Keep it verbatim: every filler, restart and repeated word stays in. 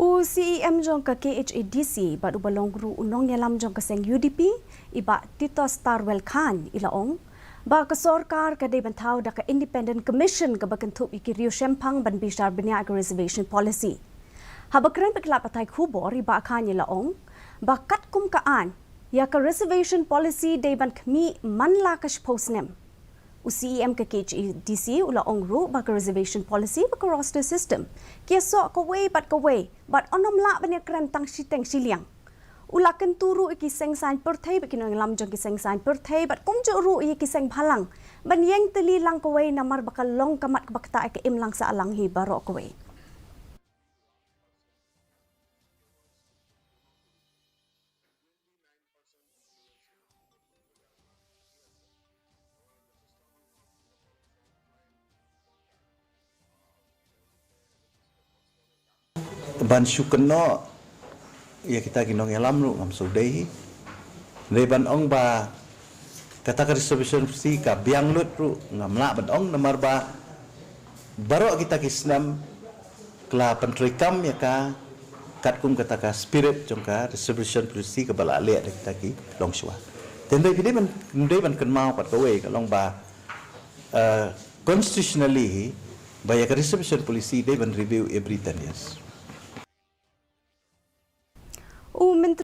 U C E M jong ka K H A D C bad uba long ruh u nongïalam jong ka seng U D P, i Bah Titosstarwell Chyne, i la ong ba ka sorkar ka dei ban thaw da ka Independent Commission kaba kynthup ïa ki riewshemphang ban bishar bniah ïa ka reservation policy. Haba kren bad ki lad pathai khubor, i Bah Chyne i la ong ba katkum ka aiñ, ïa ka reservation policy dei ban khmih man la ka shiphew snem. U C E M ka K H A D C u la ong ruh ba ka reservation policy bad ka roster system ki ïasoh kawei bad kawei bad yn ym lah ban ïakren tang shiteng shiliang. U la kyntu ruh ïa ki seng saiñ pyrthei bad ki nongïalam jong ki seng saiñ pyrthei bad kumjuh ruh ïa ki seng bhalang ban ïeng tylli lang kawei namar ba ka long ka mat kaba ktah ïa ka imlang sahlang hi baroh kawei. Ban shu kynnoh ïa kita ki nongïalam ruh ngam sngewdei hi. Dei ban ong ba kata ka reservation policy ka biang lut ruh ngam lah ban ong, namar ba baroh kita ki snem ka la pyntreikam ïa ka katkum kata ka spirit jong ka reservation policy kaba la leh da kita ki longshuwa. Te ym dei, dei ban, dei ban kynmaw pat kawei ka long ba, eh, constitutionally hi ba ïa ka reservation policy dei ban review every ten years. U Myntri